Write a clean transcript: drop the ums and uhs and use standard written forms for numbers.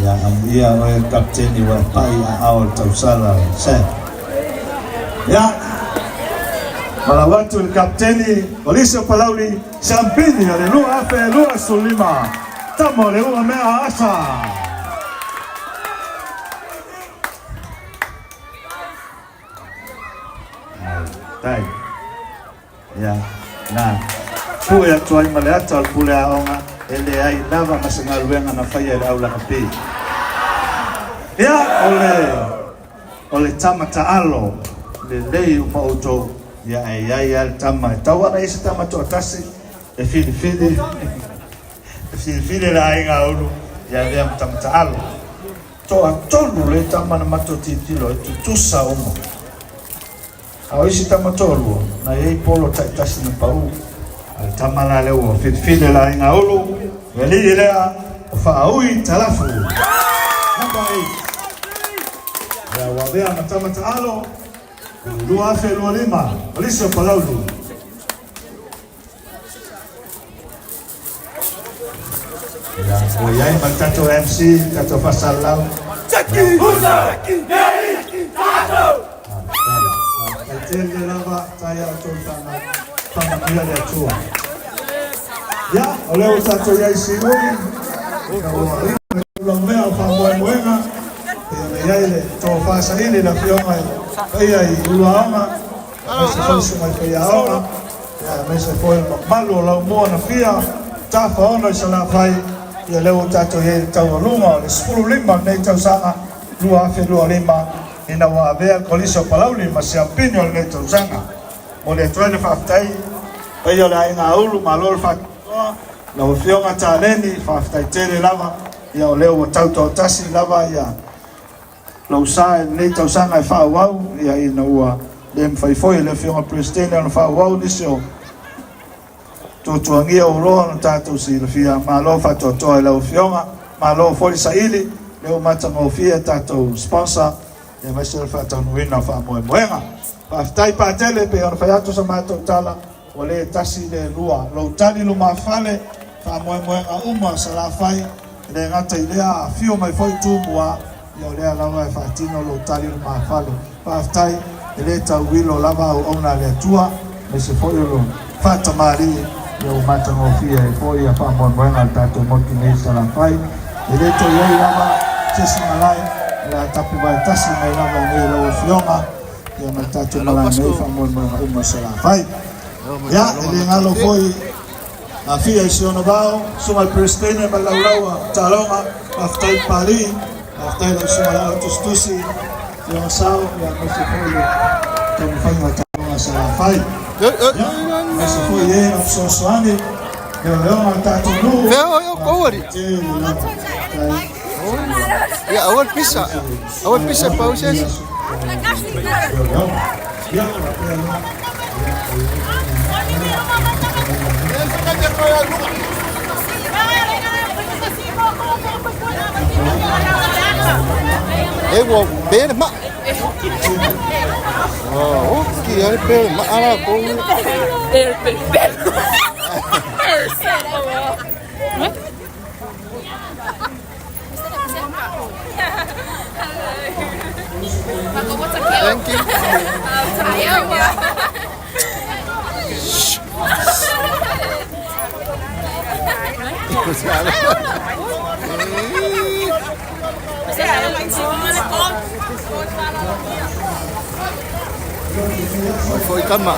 Ia, amuia oe le Kapiteni ua e pai i aao o le tausala o le SAD. Ia, malau atu i le Kapiteni Kolisi o Palauli, Siampini o le 2025, tama o le uamea a Asa. Tai. Ia, na pue atu ai ma le ata o le pule aoga, e leai lava ma se galuega na faia e le au lakapi. Ia, o le, o le tama taalo lelei uma outou, ia, e i ai lava le tama, e tau ana i se tama toatasi, e filifili, e filifili e le aiga a Ulu, ia avea ma tama taalo. Toatolu le tama na matou tilotilo ai, tutusa uma. A o isi tama toalua, na i ai polo taitasi na pau. A le tama la lea ua filifili e le aiga Ulu, le alii lea o Faaui Talafu. Number 8. Ia ua avea ma tama taalo, 2025, Kolisi o Palauli. Ia, ua i ai ma le tatou MC, le tatou faasalalau. Jackie! Husa! Nei! Tatou! Faafetai tele lava, tai a outou le faamanuia le Atua. Ia, o lea ua tatou i ai i Siui, ina ua laumea o faamoemoega, pei ona i ai le tofa saili i le Afioga i Paia i Uluaoga, aemaise foi susuga i faiaoga, aemaise foi le mamalu o Laumua na fia tafaono i Salafai, ia lea ua tatou i ai i le taualuga o le 15 o lenei tausaga 2025 ina ua avea le Kolisi o Palauli ma siampini o lenei tausaga. Momoli atu ai le faafetai paia o le aiga Aulu, malo le faatoatoa, lau Afioga Taleni, faafetai tele lava, ia o lea ua tautoatasi lava ia lou sa i lenei tausaga e faaauau, ia ina ua le mafai foi e le Afioga Peresetene ona faaauau nisi o tuatuagia uloa ona tatou silafia. Malo faatoatoa i lau Afioga, malo foi saili, lea ua matagofie tatou sponsor, aemaise o le faataunuuina o faamoemoega. Faafetai Patele, pei ona fai atu sa matou tala, ua le tasi le lua. Lou tali lumafale, faamoemoega uma o Salafai, e le gata i lea, afio mai foi Tumua, ia o lea lava e faatino lou tali lumafale. Faafetai, e le tauilo lava auauna a le Atua, aemaise foi o lo faatamalii, ia ua matagofie ai foi ia faamoemoega o le tatou motu nei i Salafai. E le toe i ai lava se isi malae, o le a tapuvae tasi mai lava i nei i lau Afioga, ia ma le tatou malae nei faamoemoega uma o Salafai. Ia, e le galo foi afia i si ona vao, susuga i le Peresetene ma le laulau a Taloga, faafetai Papalii, faafetai lau susuga i le Tusitusi, Afioga Sao, ia aemaise foi le taumafaiga o Taloga Salafai. Ia, aemaise foi e na fesoasoani, leoleoga o le tatou nuu, faafetai tele lava. Faafetai. Ia, aua le pisa. Aua le pisa pau se isi. E ua pe le maa. Oh, oki ai pe le maa la kou. Thank you. Foi tama.